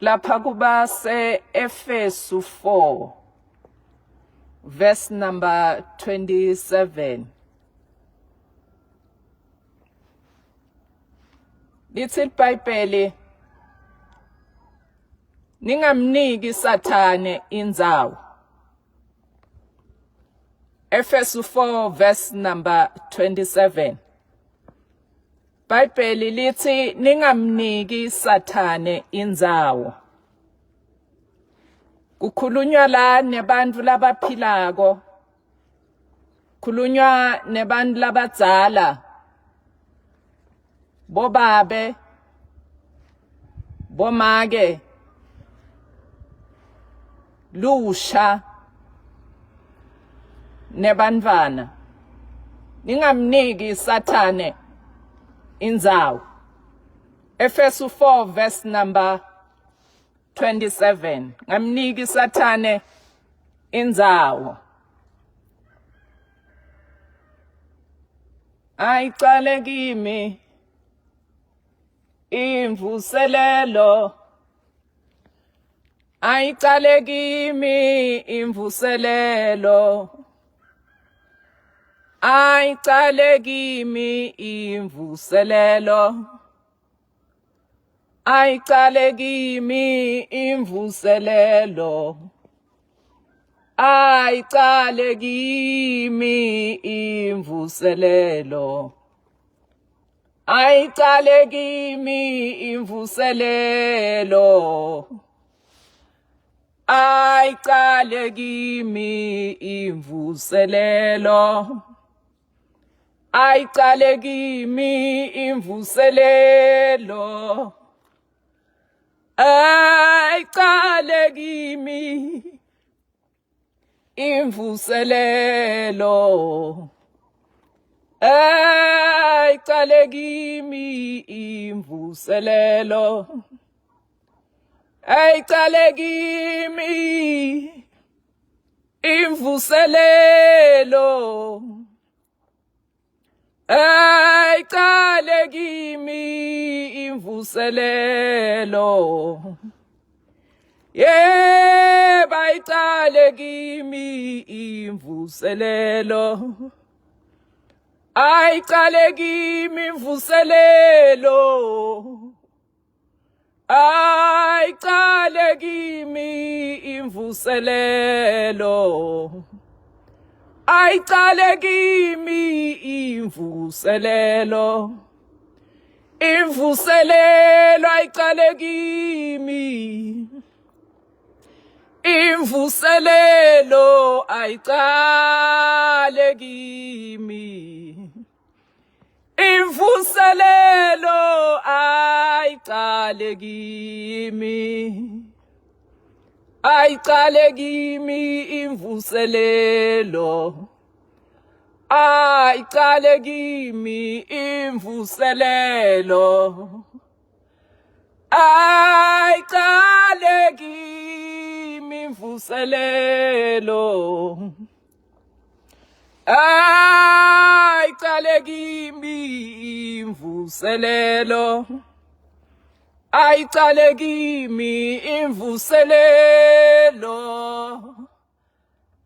Lapha kubase Efesu 4 verse number 27. Lithi iBhayibheli ningamniki sathane indzawo. Efesu 4 verse number 27. Bhayibheli lithi ningamniki sathane indzawo. Kukhulunywa la nebantu labaphilako. Khulunywa nebantu labadzala. Bobabe bomake lusha nebantfwana ningamniki sathane indzawo Efesu 4 verse number 27 ngamniki sathane indzawo ayicale kimi imvuselelo ayicale kimi imvuselelo ayicale kimi imvuselelo ayicale kimi imvuselelo ayicale kimi imvuselelo ayicale kimi imvuselelo ayicale kimi imvuselelo ayicale kimi imvuselelo ayicale kimi imvuselelo ayicale kimi imvuselelo ayicale kimi imvuselelo ayicale kimi imvuselelo yebo ayicale kimi imvuselelo ayicale kimi imvuselelo ayicale kimi imvuselelo ayicale kimi imvuselelo imvuselelo ayicale kimi imvuselelo ayicale kimi imvuselelo ayicale kimi ayicale kimi imvuselelo ayicale kimi imvuselelo ayicale kimi imvuselelo ayicale kimi imvuselelo ayicale kimi imvuselelo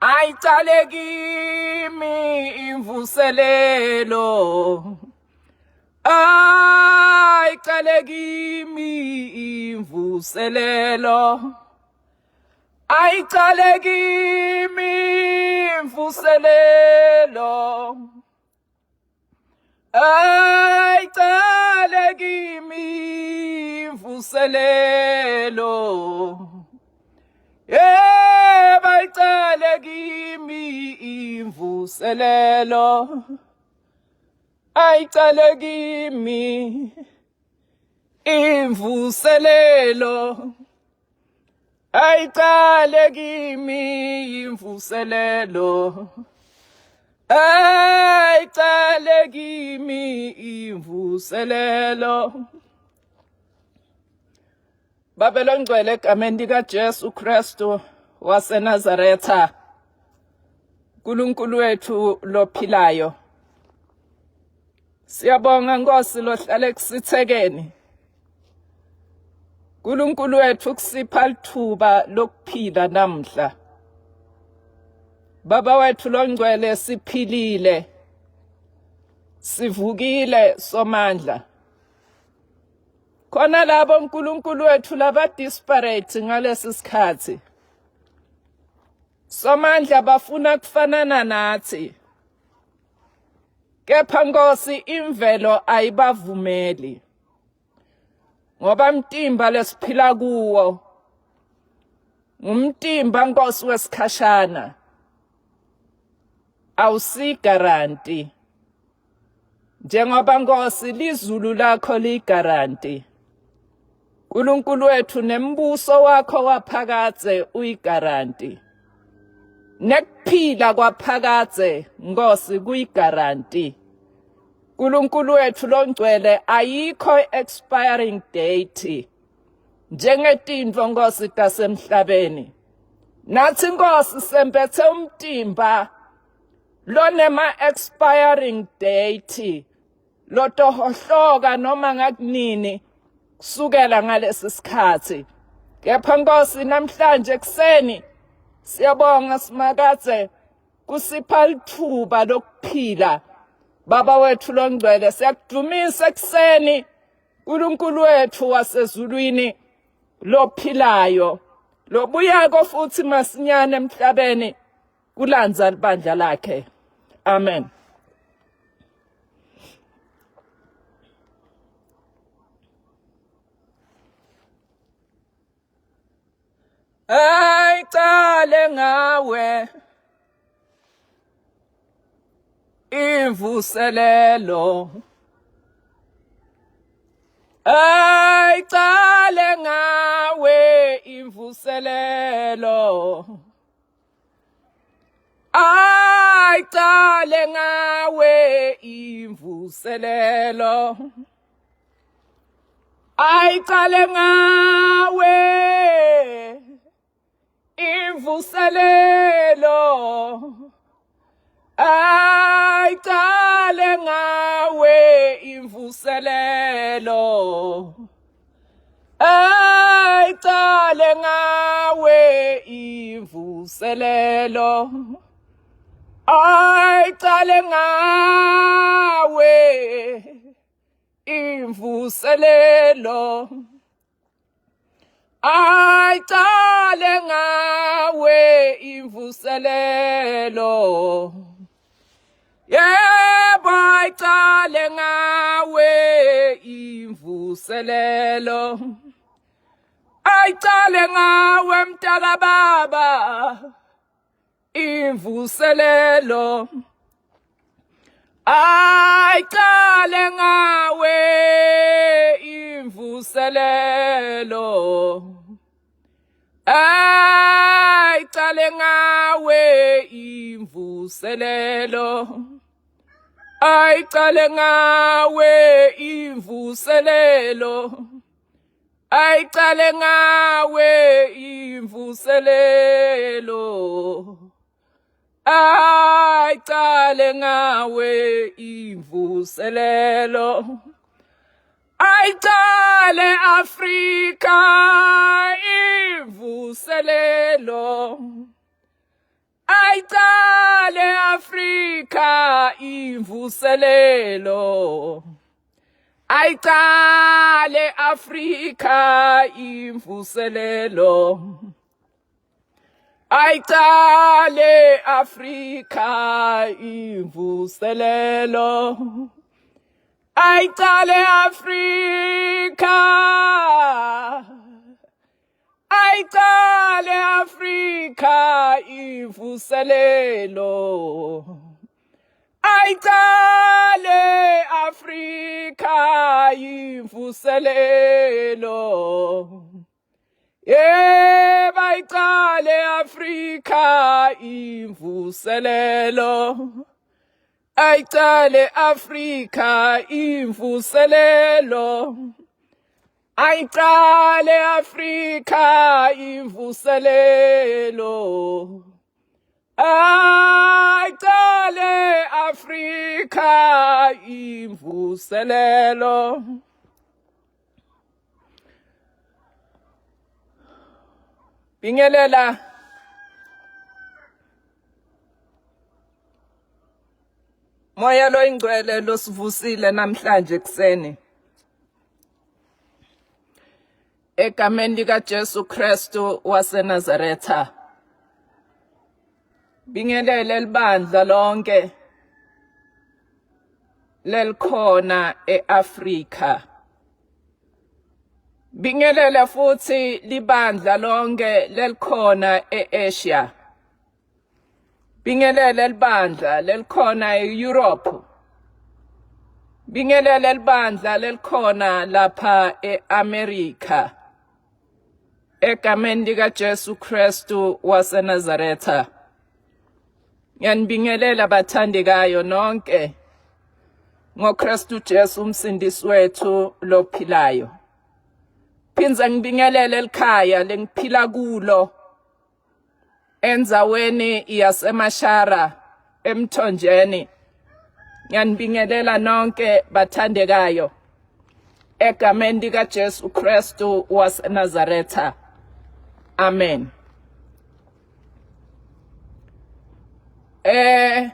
ayicale kimi imvuselelo ayicale kimi imvuselelo ayicale kimi imvuselelo ayicale kimi imvuselelo yebo ayicale kimi imvuselelo ayicale kimi imvuselelo ayicale kimi imvuselelo ayicale kimi imvuselelo Babe longcwele egameni likaJesu Kristu waseNazaretha uNkulunkulu wethu lophilayo Siyabonga Nkosi lohlale kusithekeni. uNkulunkulu wethu kusipha lithuba lokuphila namhla. Baba wethu longcwele siphilile. Sivukile somandla. Khona labo uNkulunkulu wethu laba desperate ngalesi sikhathi. Somandla bafuna kufanana nathi. Kepha Nkosi imvelo ayibavumeli. Ngoba mtimba lesiphila kuwo ngumtimba Nkosi wesikhashana. Awusigaranti. Njengoba Nkosi lizulu lakho liyigaranti. uNkulunkulu wethu nembuso wakho waphakadze uyigaranti. Nekuphila kwaphakadze Nkosi kuyigaranti. uNkulunkulu wethu longcwele ayikho expiring date. Njengetintfo Nkosi tasemhlabeni. Nathi Nkosi sembethe umtimba lonema expiring date lotohohloka noma ngakunini kusukela ngalesi sikhathi kepha Nkosi namhlanje ekuseni siyabonga simakadze kusipha lithuba lokuphila baba wethu longcwele siyakudumisa ekuseni uNkulunkulu wethu wasezulwini lophilayo lobuyako futhi masinyane emhlabeni kulandza libandla lakhe amen Ayicale ngawe imvuselelo Ayicale ngawe imvuselelo Ayicale ngawe imvuselelo Ayicale ngawe imvuselelo Ayicale ngawe imvuselelo Ayicale ngawe imvuselelo Ayicale ngawe imvuselelo Ayicale ngawe imvuselelo Yebo ayicale ngawe imvuselelo Ayicale ngawe mntaka baba imvuselelo Ayicale ngawe imvuselelo Ayicale ngawe imvuselelo Ayicale ngawe imvuselelo Ayicale ngawe imvuselelo Ayicale ngawe imvuselelo Ayicale Afrika imvuselelo Ayicale Afrika imvuselelo Ayicale Afrika imvuselelo Ayicale Afrika imvuselelo Ayicale Afrika Ayicale Afrika imvuselelo Ayicale Afrika imvuselelo Yebo ayicale Afrika imvuselelo Ayicale Afrika imvuselelo Ayicale Afrika imvuselelo Ayicale Afrika imvuselelo. Bingelela Moya loyingcwele losivusile namhlanje kuseni. Egameni lika Jesu Kristu waseNazaretha. Bingelele libandla lonke lelikhona eAfrika. Bingelele futhi libandla lonke lelikhona eAsia. Bingelele libandla lelikhona eEurope. Bingelele libandla lelikhona lapha eAmerica. Egameni lika Jesu Kristu waseNazaretha. Ngiyanibingelela bathandekayo nonke ngoKristu Jesu umsindisi wethu lophilayo. Phindze ngibingelele elikhaya lengiphila kulo endzaweni yaseMashara emthonjeni. Ngiyanibingelela nonke bathandekayo egameni likaJesu Kristu waseNazaretha. Amen. Eh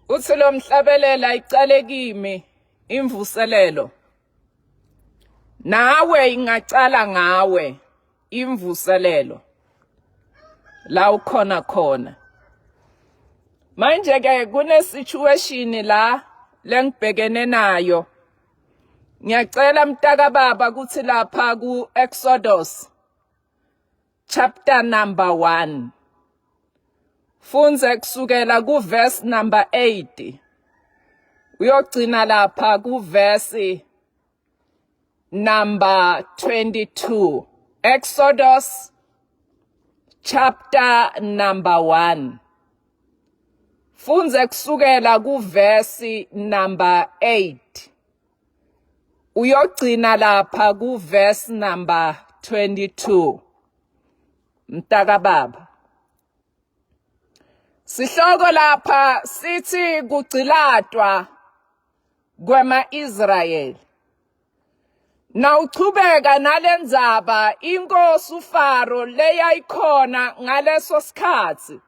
uthi lo mhlabelela icale kimi imvuselelo nawe ingacala ngawe imvuselelo la ukhona khona manje ke kune situation la lengibhekene nayo ngiyacela mntaka baba ukuthi lapha ku Exodus chapter number 1 Fundze kusukela ku verse number 8 uyogcina lapha ku verse number 22 Exodus chapter number 1 Fundze kusukela ku verse number 8 uyogcina lapha ku verse number 22 mntaka baba Sihloko lapha sithi kugcilatwa kwema-Israyeli. Nawuchubeka nalendzaba inkosi uFaro leyayikhona ngaleso sikhatsi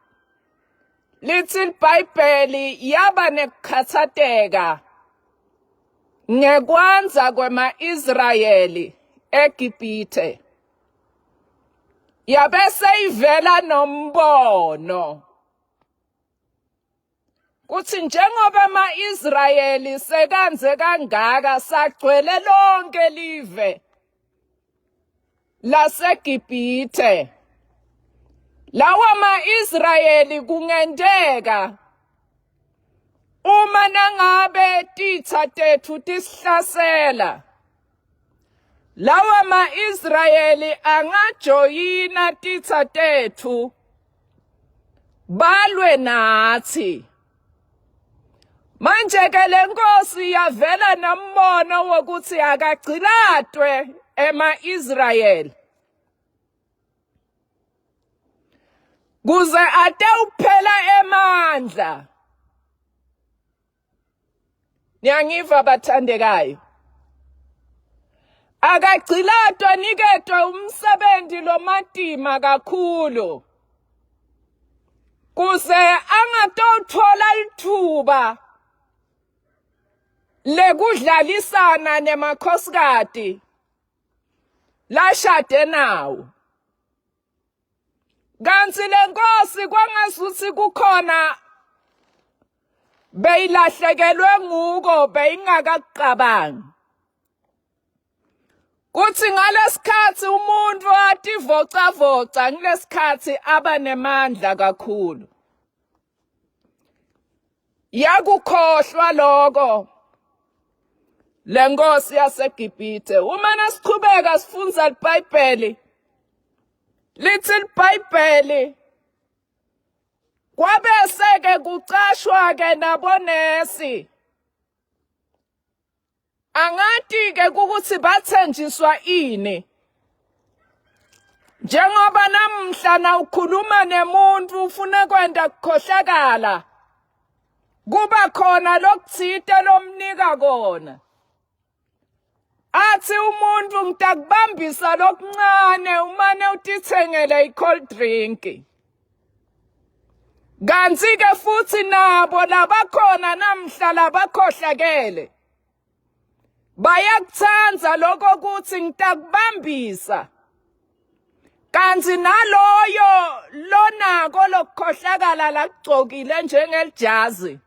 lithi iBhayibheli yaba nekukhathateka ngekwandza kwema-Israyeli eGibhithe. Yabese ivela nombono kuthi njengoba ama-Israyeli sekanze kangaka sagcwele lonke live laseGibhithe lawa ma-Israyeli kungenteka uma nangabe titha tethu tisihlasela lawa ma-Israyeli angajoyina titha tethu balwe nathi manje ke lenkosi yavela nombono wokuthi akagcilatwe ema-Israyeli kuze atewuphela emandla Niyangiva bathandekayo. Akagcilatwa niketwe umsebenzi lomatima kakhulu. Kuze angatothola lithuba lekudlalisana nemakhosikati lashade nawo. Kanti lenkosi kwangasuthi kukhona beyilahlekelwe nguko beyingakakucabangi. Kuthi ngalesikhathi umuntu ativocavoca ngilesikhathi aba nemandla kakhulu. Yakukhohlwa lokho lenkosi yaseGibhithe. Uma nasichubeka sifunza iBhayibheli lithi iBhayibheli kwabese ke kucashwa ke nabonesi Angati ke ukuthi bathenjiswa ini. Njengoba namhla na ukhuluma nemuntu ufuna kwenda kukhohlakala. Kuba khona lokuthite lomnika kona. Atsi umuntu ngitakubambisa lokuncane umane utitsengele i-cold drink. Kanti ke futhi nabo labakhona namhla labakhohlakele bayakuthanda lokho kuthi ngitakubambisa kanti naloyo lonako lokukhohlakala lakugcokile njengelijazi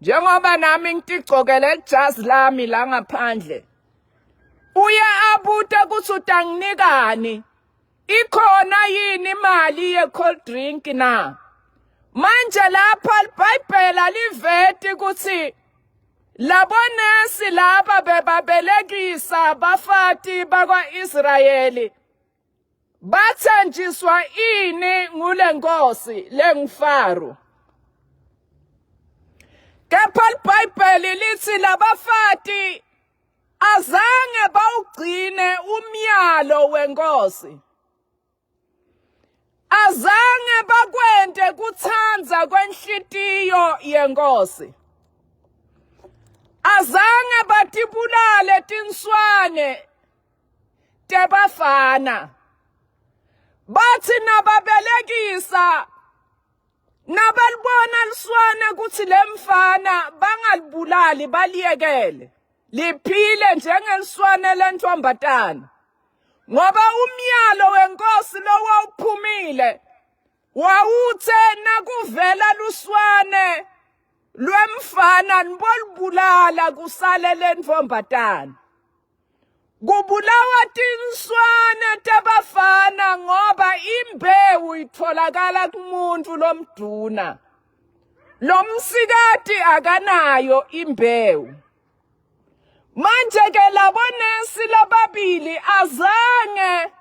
njengoba nami ngitigcokele lijazi lami la ngaphandle uye abute ukuthi utanginikani ikhona yini imali ye cold drink na manje lapha libhayibheli aliveti ukuthi labonesi laba bebabelekisa abafati bakwa-Israyeli bathenjiswa ini ngule nkosi lenguFaro kepha libhayibheli lithi labafati azange bawugcine umyalo wenkosi azange bakwente kutsandza kwenhlitiyo yenkosi azange batibulale tinswane tebafana bathi nababelekisa nabalibona liswane ukuthi lemfana bangalibulali baliyekele liphile njengeliswane lentombatana ngoba umyalo wenkosi lo wawuphumile wawuthe nakuvela luswane lwemfana nibolibulala kusale lentombatana kubulawa tinswane tebafana ngoba imbewu itholakala kumuntu lomduna lomsikati akanayo imbewu manje ke labonesi lababili azange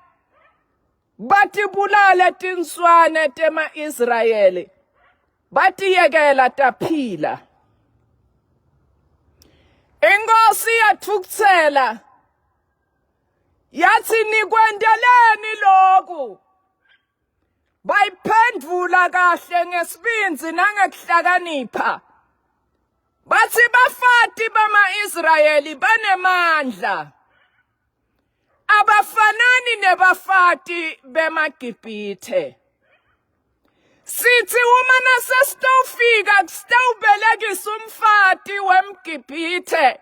batibulale tinswane tema-Israyeli batiyekela taphila inkosi yathukuthela yathi nikwenteleni lokhu bayiphendvula kahle ngesibindzi nangekuhlakanipha bathi bafati bama-Israyeli banemandla abafanani nebafati bemaGibhithe sithi uma nasesitawufika kusitawubelekisa umfati wemGibhithe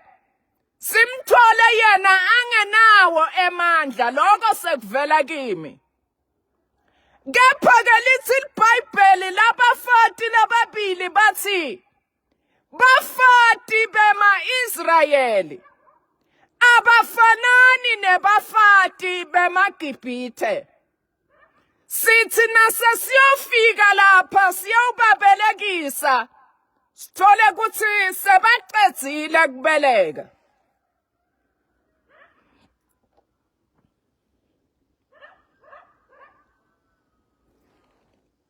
simthole yena angenawo emandla lokho sekuvela kimi kepha ke lithi iBhayibheli labafati lababili bathi bafati bema-Israyeli abafanani nebafati bemaGibhithe sithi nasesiyofika lapha siyawubabelekisa sithole ukuthi sebaqedzile kubeleka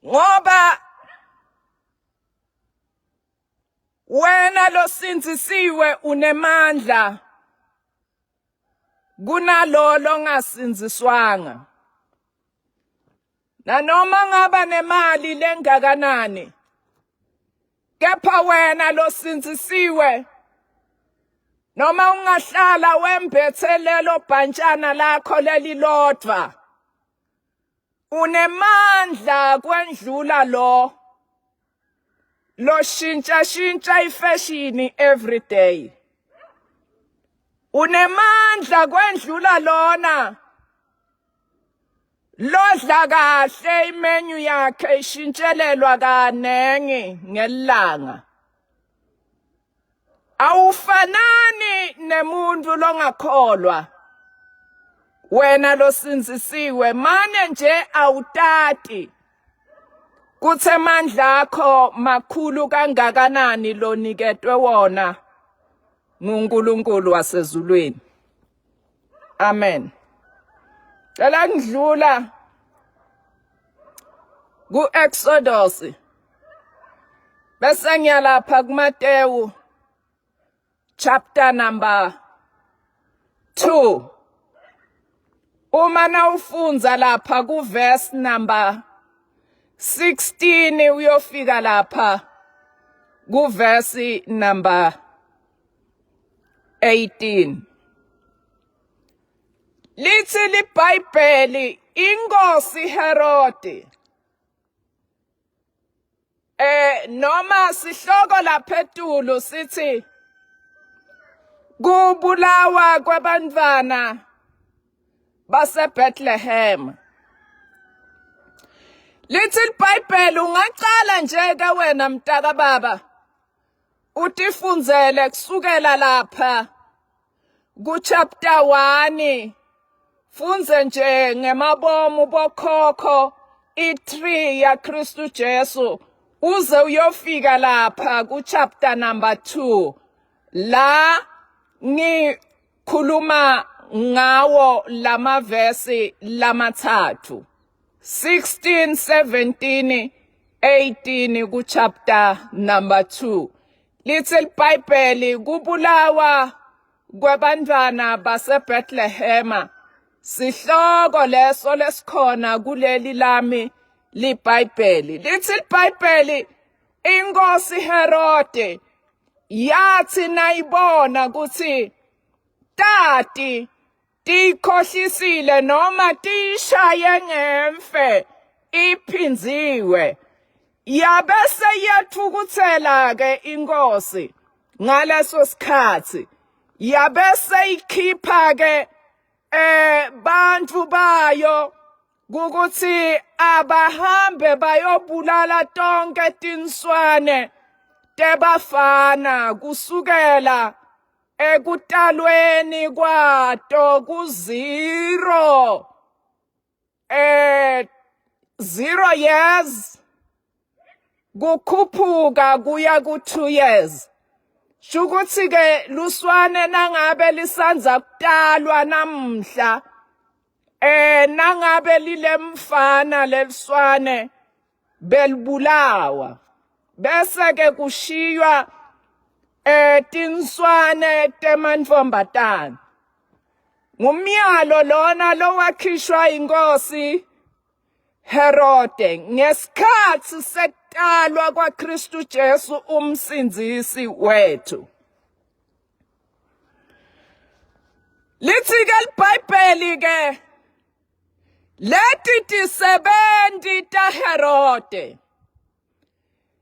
ngoba wena losindzisiwe unemandla kunalo longasindziswanga nanoma ngaba nemali lengakanani kepha wena losindzisiwe noma ungahlala wembethe lelo bhantshana lakho lelilodwa unemandla kwendlula lo loshintsha shintsha ifashini every day unemandla kwendlula lona lodla kahle imenyu yakhe ishintshelelwa kanengi ngelanga awufanani nemuntu longakholwa wena losinzisiwe mane nje awutati kuthe amandla akho makhulu kangakanani loniketwe wona nguNkulunkulu wasezulwini amen cela ngidlula ku-Exodus bese ngiyalapha kuMatewu chapter number 2 uma nawufunza lapha ku verse number 16 uyofika lapha ku verse number 18. Lithi liBhayibheli inkosi Herodi eh noma sihloko laphetulu sithi kubulawa kwabantwana baseBethlehem. Lithi iBhayibheli ungacala nje ke wena mntaka baba utifundzele kusukela lapha ku chapter 1 fundze nje ngemabomu bokhokho i-tree yaKristu Jesu uze uyofika lapha ku chapter number 2 la ngikhuluma ngawo lamavesi lamathathu 16 17 18 ku chapter number 2 lithi iBhayibheli kubulawa kwabantwana baseBethlehema sihloko leso lesikhona kuleli lami liBhayibheli lithi iBhayibheli inkosi Herode yathi nayibona ukuthi tati tiyikhohlisile noma tiyishaye ngemfe iphinziwe yabese iyathukuthela ke inkosi ngaleso sikhathi yabese ikhipha ke eh bantu bayo ukuthi abahambe bayobulala tonke tinswane tebafana kusukela ekutalweni kwato ku-zero eh 0 years kukhuphuka kuya ku-2 years shukuthi ke luswane nangabe lisanza kutalwa namhla eh nangabe lilemfana leliswane belibulawa bese ke kushiywa eh tinswane temantfombatana ngumyalo lona lowakhishwa inkosi Herode ngesikhathi sekutalwa kwaKristu Jesu umsindzisi wethu. Lithi ke liBhayibheli ke leti tisebenti taHerode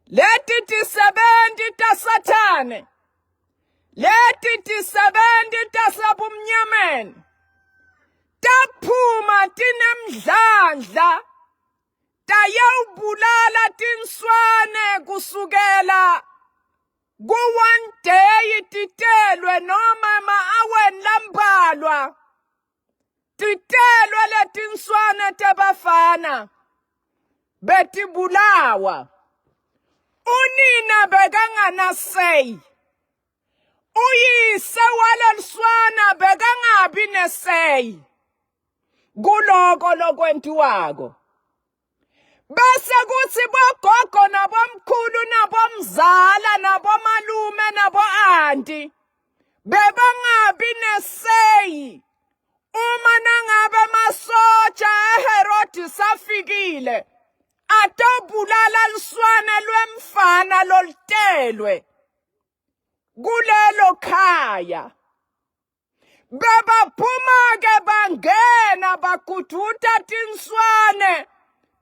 leti tisebenti taSathane leti tisebenti tasebumnyameni taphuma tinemdlandla tayawubulala tinswane kusukela ku-one day titelwe noma ema-aweni lambalwa titelwe letinswane tebafana betibulawa unina bekanganaseyi uyise waleliswana bekangabi neseyi kuloko lokwentiwako bese kuthi bogogo nabomkhulu nabomzala nabomalume nabo-anti bebangabi neseyi uma nangabe amasotsha eHerodi safikile atobulala luswane lwemfana lolutelwe kulelo khaya bebaphuma ke bangena baguduta tinswane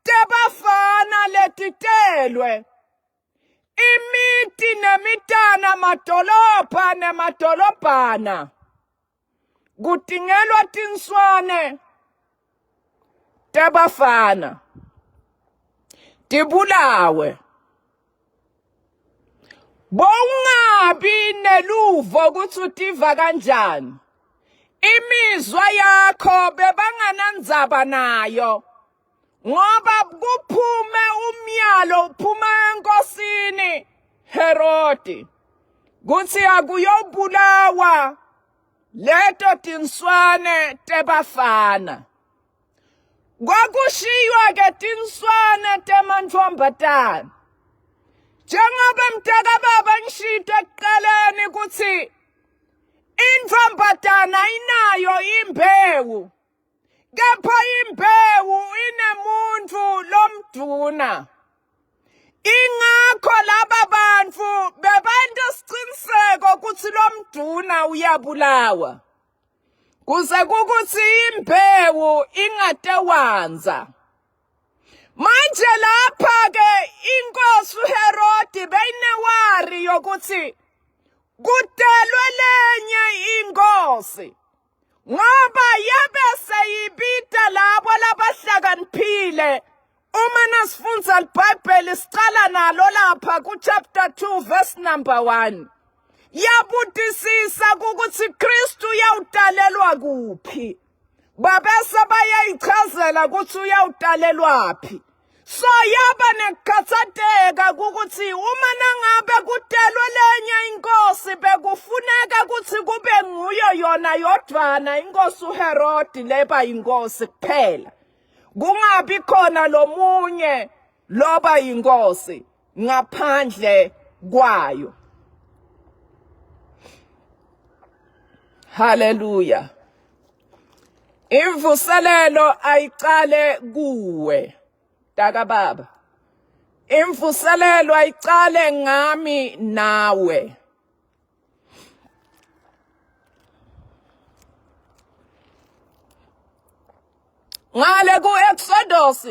tebafana letitelwe imiti nemitana madolobha nemadolobhana kutingelwa tinswane tebafana tibulawe bowungabi neluvo ukuthi utiva kanjani imizwa yakho bebanganandzaba nayo ngoba kuphume umyalo uphuma enkosini Herodi kuthi akuyobulawa leto tinswane tebafana kwakushiywa ke tinswane temantfombatana njengoba mntakababa ngishito ekuqaleni ukuthi intfombatana inayo imbewu kepha imbewu inemuntu lomduna ingakho laba bantu bebenta isiqiniseko ukuthi lomduna uyabulawa. Kuze kukuthi imbewu ingatewanza. Manje lapha ke inkosi uHerodi beyinewari yokuthi kudelwe lenye inkosi ngoba yabe seyibita labo labahlakaniphile. Uma nasifundza liBhayibheli sicala nalo lapha ku chapter 2 verse number 1. Yabutisisa ukuthi Kristu uyawutalelwa kuphi. Babese bayayichazela ukuthi uyawutalelwaphi. So yaba nekukhathateka ukuthi uma nangabe kutelwe lenye inkosi bekufuneka ukuthi kube nguyo yona yodvwana inkosi uHerodi leba inkosi kuphela. Kungabi khona lomunye loba inkosi ngaphandle kwayo. Haleluya. Imvuselelo ayicale kuwe taka baba. Imvuselelo ayicale ngami nawe. Ngale ku Exodus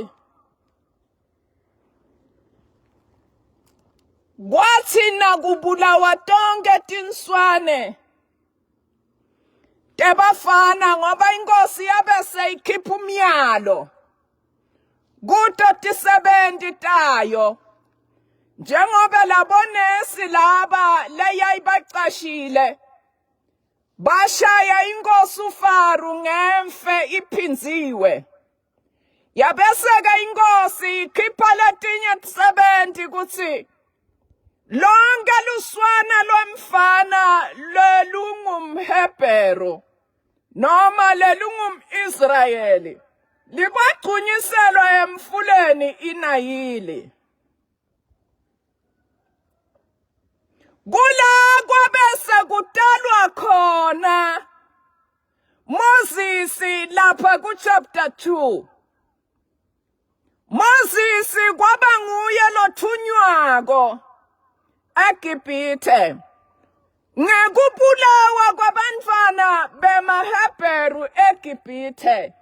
kwathi nakubulawa tonke tinswane tebafana ngoba inkosi yabe seyikhipha umyalo kuto tisebenti tayo njengoba labonesi laba leyayibacashile bashaya inkosi uFaru ngemfe iphinziwe. Yabeseka inkosi ikhipha letinye tisebenti kutsi lonke luswana lwemfana lelungumHebheru noma lelungumIsrayeli likwagcunyiselwa emfuleni iNayili. Kula kwabese kutalwa khona Moses lapha ku chapter 2. Moses kwaba nguye lothunywako eGibhithe ngekubulawa kwabantwana bemaHebheru eGibhithe.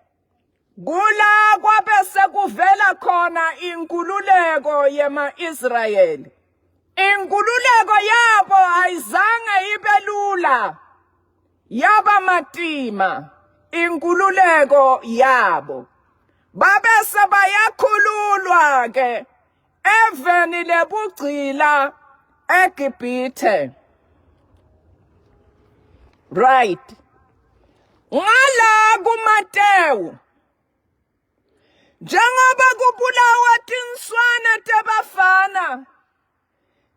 Kula kwabe sekuvela khona inkululeko yema-Israyeli. Inkululeko yabo ayizange ibe lula, yaba matima inkululeko yabo. Babese bayakhululwa ke eveni lebugcila eGibhithe. Right. Ngala kuMatewu njengoba kubulawa tinswana tebafana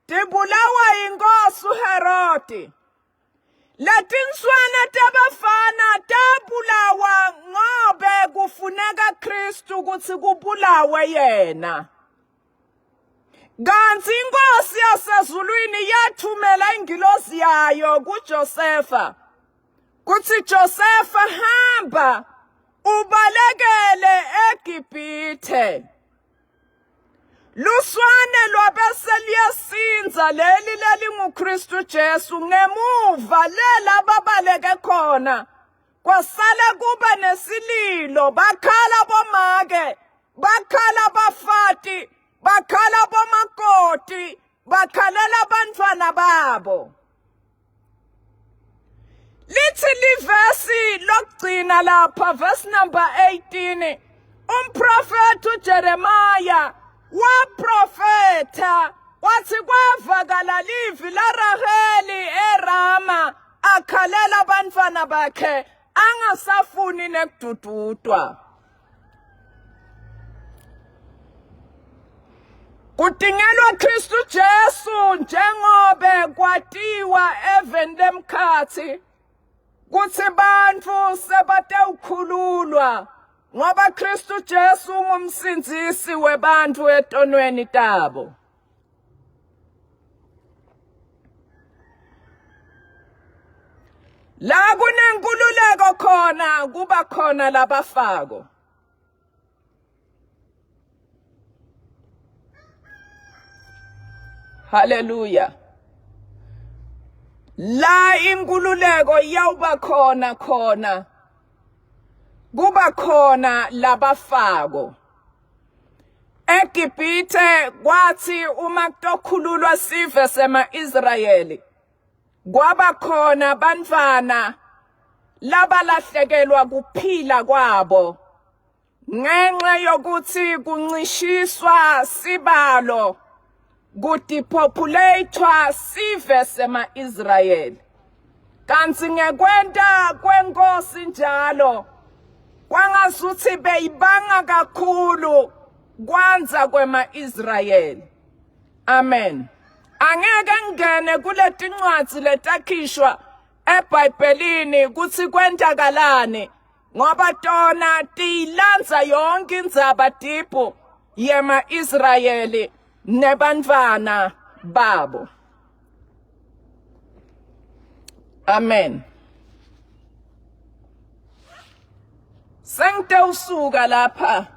tibulawa inkosi uHerodi. Letinswana tabafana tabulawa ngobe kufuneka Kristu ukuthi kubulawe yena. Kanti inkosi yasezulwini yathumela ingilosi yayo kuJosefa kuthi Josefa hamba ubalekele eGibhithe. Luswane lwabese liyasinza leli lelinguKristu Jesu ngemuva lela babaleke khona kwasala kuba nesililo bakhala bomake bakhala bafati bakhala bomakoti bakhalela abantwana babo. Lithi livesi lokugcina lapha verse number 18 umprofethi uJeremiah waprofetha wathi kwavakala livi laRaheli eRama akhalela abantwana bakhe angasafuni nekudududwa. Kudingelwa Kristu Jesu njengobe kwatiwa eveni lemkhathi kutsi bantfu sebatewukhululwa ngoba Kristu Jesu ungumsindzisi webantfu etonweni tabo. La kunenkululeko khona kuba khona labafako. Haleluya. La inkululeko iyawuba khona khona. Kuba khona labafako. EGibhithe kwathi uma kutokhululwa sive sema-Israyeli kwaba khona bantfwana labalahlekelwa kuphila kwabo ngenxa yokuthi kuncishiswa sibalo kudepopulathwa sive sema-Israyeli kanti ngekwenta kwenkosi njalo kwangasuthi beyibanga kakhulu kwandza kwema-Israyeli. Amen. Angeke ngene kuletincwadzi letakhishwa eBhayibhelini kutsi kwentakalani ngoba tona tiyilandza yonke indzaba dibhu yema-Israyeli nebantfwana babo. Amen. Sengitewusuka lapha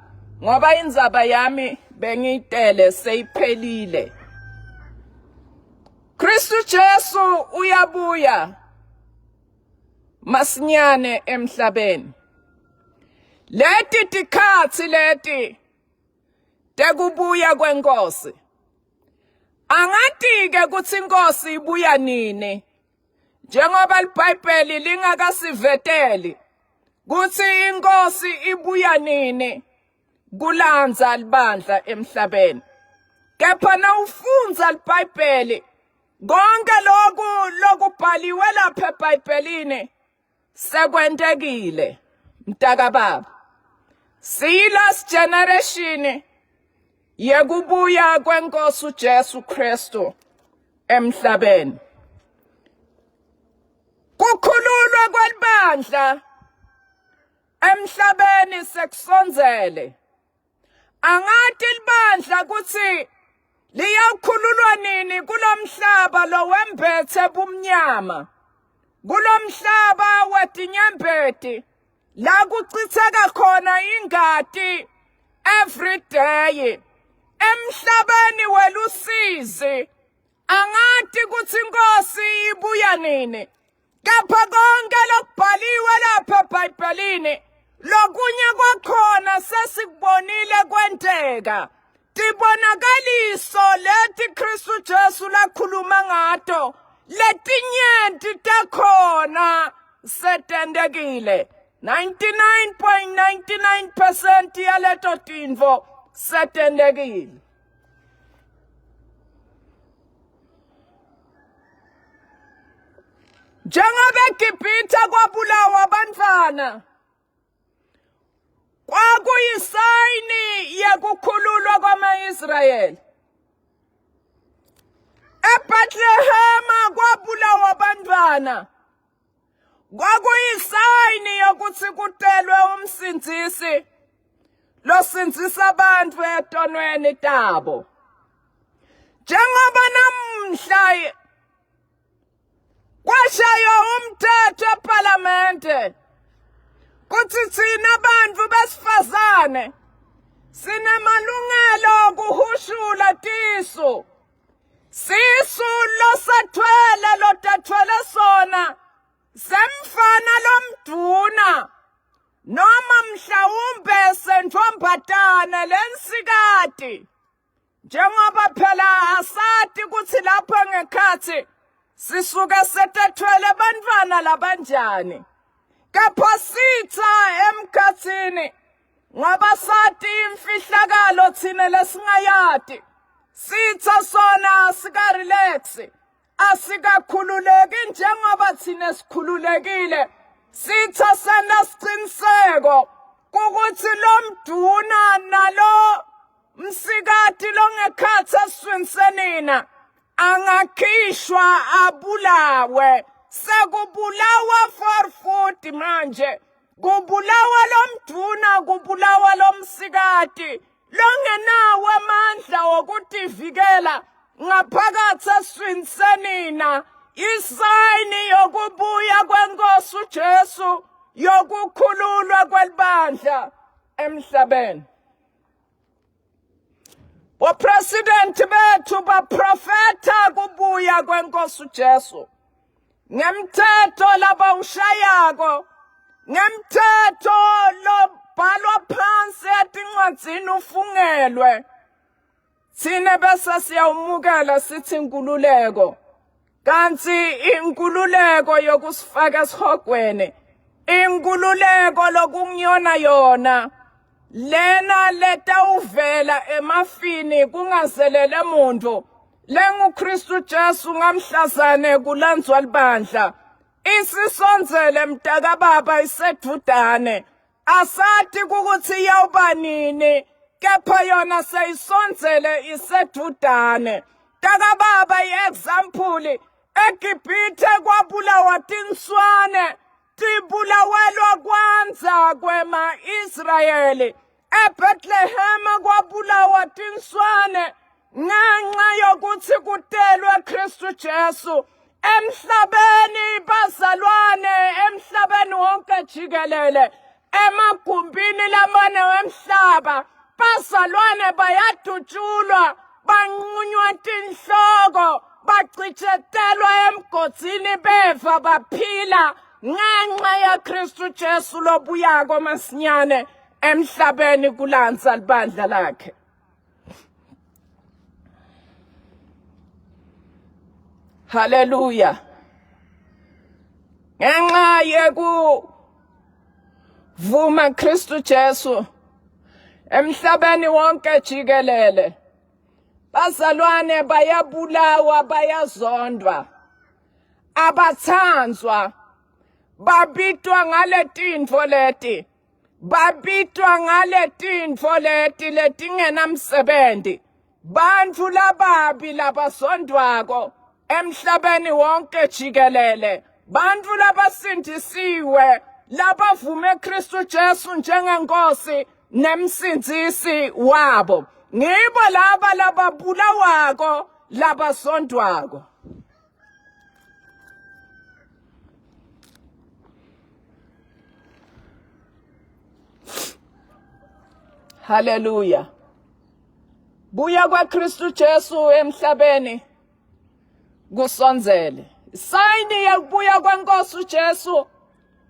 ngoba indzaba yami bengiyitele seyiphelile. Kristu Jesu uyabuya masinyane emhlabeni. Leti tikhatsi leti tekubuya kwenkosi. Angati-ke kutsi inkosi ibuya nini njengoba liBhayibheli lingakasiveteli kutsi inkosi ibuya nini kulandza libandla emhlabeni. Kepha nawufundza liBhayibheli konke loku lokubhaliwe lapha eBhayibhelini sekwentekile mntakababa. Siyi last generation yekubuya kwenkosi uJesu Kristu emhlabeni. Kukhululwa kwelibandla emhlabeni sekusondzele. Angati libandla kutsi liyawukhululwa nini kulomhlaba lowembethe bumnyama, kulomhlaba wetinyembeti la kuchitheka khona ingati every day, emhlabeni welusizi. Angati kutsi inkosi ibuya nini. Kepha konke lokubhaliwe lapha eBhayibhelini lokunye kwakhona sesikubonile kwenteka. Tibonakaliso leti Kristu Jesu lakhuluma ngato letinyenti takhona setentekile. 99.99% yaleto tintfo setentekile. Njengoba eGibhithe kwabulawa abantwana, kwakuyisayini yekukhululwa kwama-Israyeli. EBethlehema kwabulawa abantwana, kwakuyisayini yokuthi kutelwe umsindzisi losindzisa abantu etonweni tabo. Njengoba namhla kwashaywa umthetho ephalamende kuthi thina bantu besifazane sinemalungelo okuhushula tisu sisu losathwele lotathwele sona semfana lomduna noma mhlawumbe sentombatana lensikati Njengoba phela asati kutsi lapha ngekhatsi sisuke setethwele bantfwana labanjani. Kepha sitsa emkhatsini ngoba sati imfihlakalo thina lesingayati. Sitsa sona sikarelax asikakhululeki njengoba thina sikhululekile. Sitsa sena siciniseko ukuthi lomduna nalo Msikati longekhatsi esiswini senina angakhishwa abulawe. Sekubulawa for food manje. Kubulawa lomduna, kubulawa lomsikati longenawo amandla okutivikela ngaphakathi esiswini senina. Isayini yokubuya kwenkosi uJesu yokukhululwa kwelibandla emhlabeni. Bopresident bethu baprofetha kubuya kwenkosi uJesu ngemthetho labawushayako ngemthetho lo Utawubhalwa phansi etincwadzini ufungelwe. Thina bese siyawumukela sithi inkululeko. Kanti inkululeko yokusifaka esihogweni, inkululeko lokungiyona yona lena letawuvela emafini kungazelele muntu lenguKristu Jesu ngamhlazane kulandzwa libandla isisondzele mntakababa isedvudane asati ukuthi iyawuba nini kepha yona seyisondzele isedvudane takababa i-example eGibhithe kwabulawa tinswane tibulawelwa kwandza kwema-Israyeli eBethlehema kwabulawa tinswane ngenxa yokuthi kutelwe Kristu Jesu emhlabeni bazalwane emhlabeni wonke jikelele emagumbini lamane wemhlaba bazalwane bayadutshulwa banqunywa tinhloko bacitshetelwa emgodzini beva baphila ngenxa yaKristu Jesu lobuyako masinyane emhlabeni kulansa libandla lakhe. Haleluya. Ngenxa yeku vuma Kristu Jesu emhlabeni wonke jikelele bazalwane bayabulawa bayazondwa abathandzwa babitwa ngaletintfo leti babitwa ngaletintfo leti letingenamsebenti bantfu lababi labasondwako emhlabeni wonke jikelele bantfu labasindisiwe labavume Kristu Jesu njengenkosi nemsindzisi wabo ngibo laba lababulawako labasondwako. Haleluya. Buya kwaKristu Jesu emhlabeni kusondzele. Sayini yekubuya kwenkosi uJesu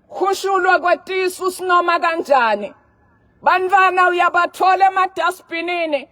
khushulwa kwetisu sinoma kanjani. Bantwana uyabathola emadustbinini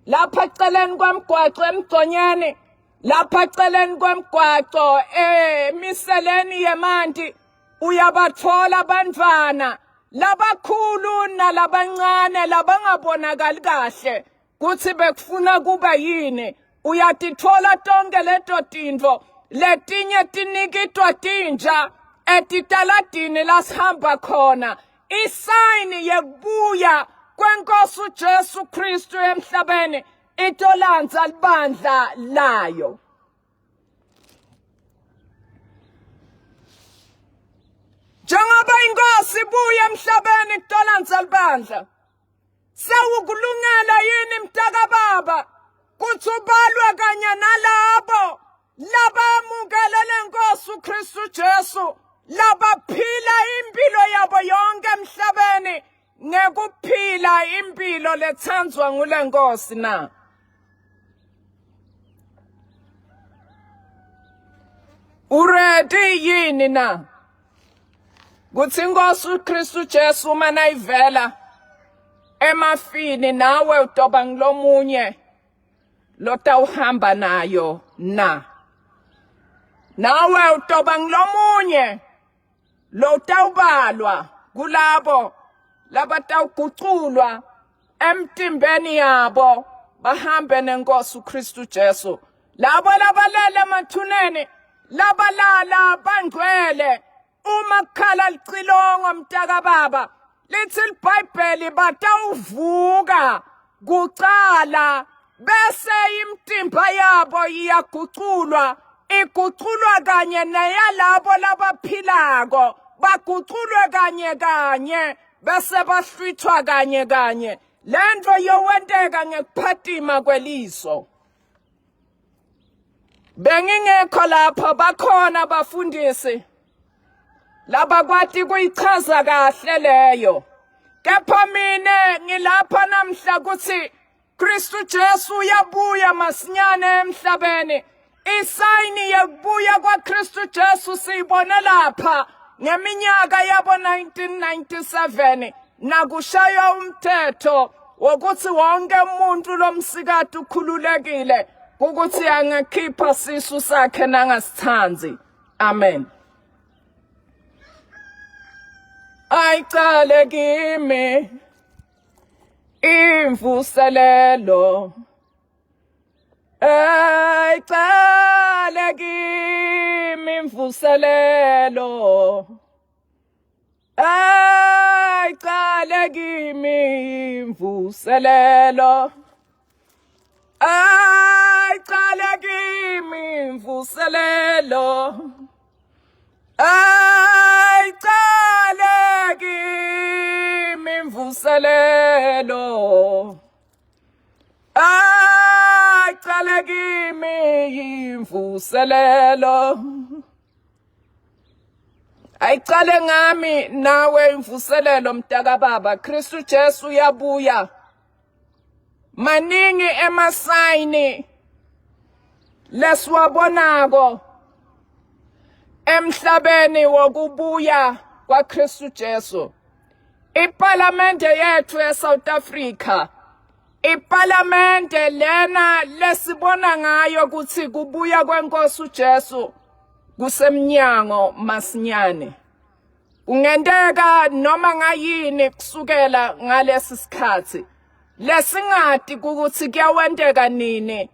lapha eceleni kwemgwaco emgconyeni lapha eceleni kwemgwaco emiseleni yemanti uyabathola abantwana labakhulu nalabancane labangabonakali kahle kutsi bekufuna kuba yini uyatitfola tonke leto tintfo letinye tinikitwa tinja etitaladini lasihamba khona isayini yekubuya kwenkosi uJesu Kristu emhlabeni itolandza libandla layo. Njengoba inkosi ibuya emhlabeni kutolandza libandla, sewukulungela yini mntakababa kutsi ubalwe kanye nalabo labamukele lenkosi uKristu Jesu labaphila impilo yabo yonke emhlabeni ngekuphila impilo letsandzwa ngulenkosi na? Uredi yini na? Kuthi inkosi uKristu Jesu uma nayivela emafini nawe utoba ngilomunye lotawuhamba nayo na? Nawe utoba ngilomunye lotawubalwa kulabo labatawuguculwa emtimbeni yabo bahambe nenkosi uKristu Jesu labo labalele emathuneni labalala bangcwele uma kukhala licilongo mntakababa lithi libhayibheli batawuvuka kucala bese imtimba yabo iyaguculwa iguculwa kanye neyalabo labaphilako baguculwe kanye kanye bese bahlwithwa kanye kanye lento yowenteka ngekuphatima kweliso bengingekho lapho bakhona abafundisi labakwati kuyichaza kahle leyo kepha mina ngilapha namhla kuthi Kristu Jesu uyabuya masinyane emhlabeni. Isayini yekubuya kwaKristu Jesu siyibone lapha ngeminyaka yabo 1997. nakushaywa umthetho wokuthi wonke umuntu lomsikati ukhululekile ukuthi angakhipha sisu sakhe nangasithandi. Amen. Ayicale kimi imvuselelo, ayicale kimi imvuselelo, ayicale kimi imvuselelo, ayicale kimi imvuselelo, ayicale kimi imvuselelo, ayicale kimi imvuselelo. Ayicale ngami nawe imvuselelo mntakababa. Kristu Jesu uyabuya. Maningi emasayini lesiwabonako emhlabeni wokubuya kwaKristu Jesu. Iparlamente yethu eSouth Africa, iparlamente lena lesibona ngayo ukuthi kubuya kwenkosi uJesu kusemnyango masinyane. Kungenteka noma ngayini kusukela ngalesi sikhathi lesingati ukuthi kuyawenteka nini,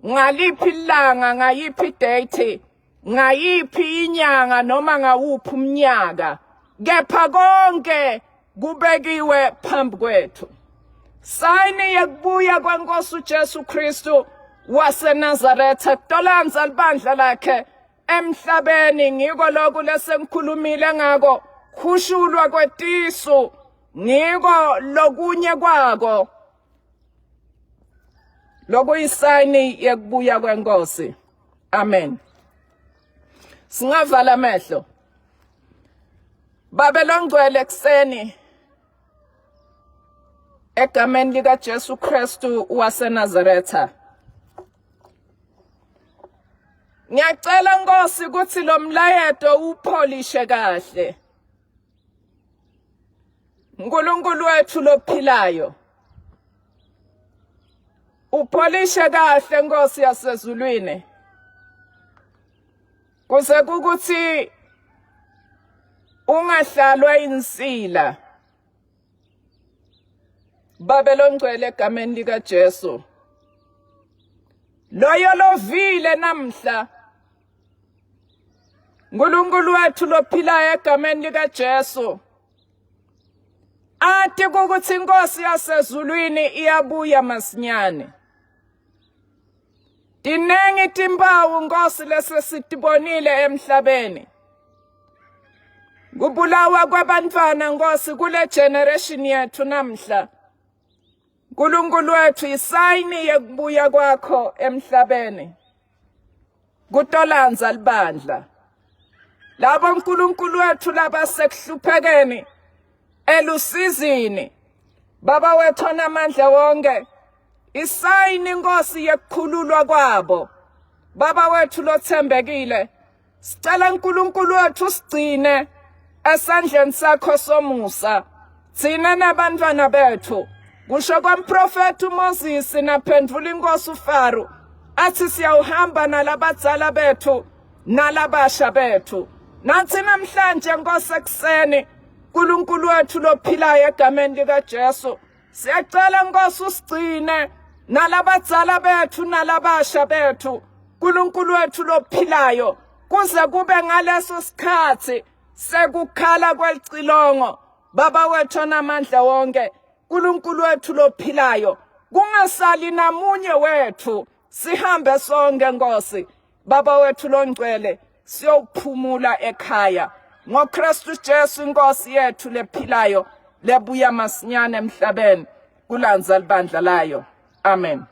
ngaliphi ilanga, ngayiphi date, ngayiphi inyanga noma ngawuphi umnyaka, kepha konke kubekiwe phambi kwethu. Sayini yekubuya kwenkosi uJesu Kristu waseNazaretha kutolanza libandla lakhe emhlabeni, ngiko lokhu lesengikhulumile ngako, khushulwa kwetisu ngiko lokunye kwako lokuyisayini yekubuya kwenkosi. Amen. Singavala amehlo. Babe longcwele, ekseni egameni lika Jesu Kristu waseNazaretha, ngiyacela Nkosi ukuthi lo mlayeto upholishe kahle. uNkulunkulu wethu lophilayo, upholishe kahle Nkosi yasezulwini, kuze kukuthi ungahlalwa insila. Babe longcwele, egameni lika Jesu, loyo lovile namhla, uNkulunkulu wethu lophilayo, egameni lika Jesu, athi ukuthi inkosi yasezulwini iyabuya masinyane. Tinengi timpawu Nkosi lesesitibonile emhlabeni, kubulawa kwabantwana Nkosi kule generation yethu namhla. uNkulunkulu wethu, isayini yekubuya kwakho emhlabeni kutolanza libandla labo uNkulunkulu wethu labasekuhluphekeni elusizini. Baba wethu onamandla wonke, isayini inkosi yekukhululwa kwabo. Baba wethu lothembekile, sicela uNkulunkulu wethu sigcine esandleni sakho somusa thina nabantwana bethu, kusho kwamprofethi uMoses naphendvula inkosi uFaro athi siyawuhamba nalabadzala bethu nalabasha bethu. Nathi namhlanje Nkosi ekuseni, uNkulunkulu wethu lophilayo, egameni likaJesu, siyacela Nkosi usigcine nalabadzala bethu nalabasha bethu, uNkulunkulu wethu lophilayo, kuze kube ngaleso sikhathi sekukhala kwelicilongo. Baba wethu onamandla wonke, uNkulunkulu wethu lophilayo, kungasali namunye wethu, sihambe sonke Nkosi. Baba wethu longcwele, siyophumula ekhaya ngoKristu Jesu inkosi yethu lephilayo, lebuya masinyane emhlabeni kulanza libandla layo. Amen.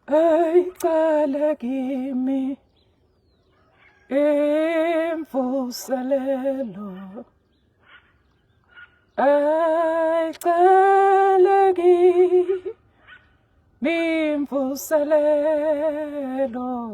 Ayicale kimi imvuselelo, ayicale kimi imvuselelo.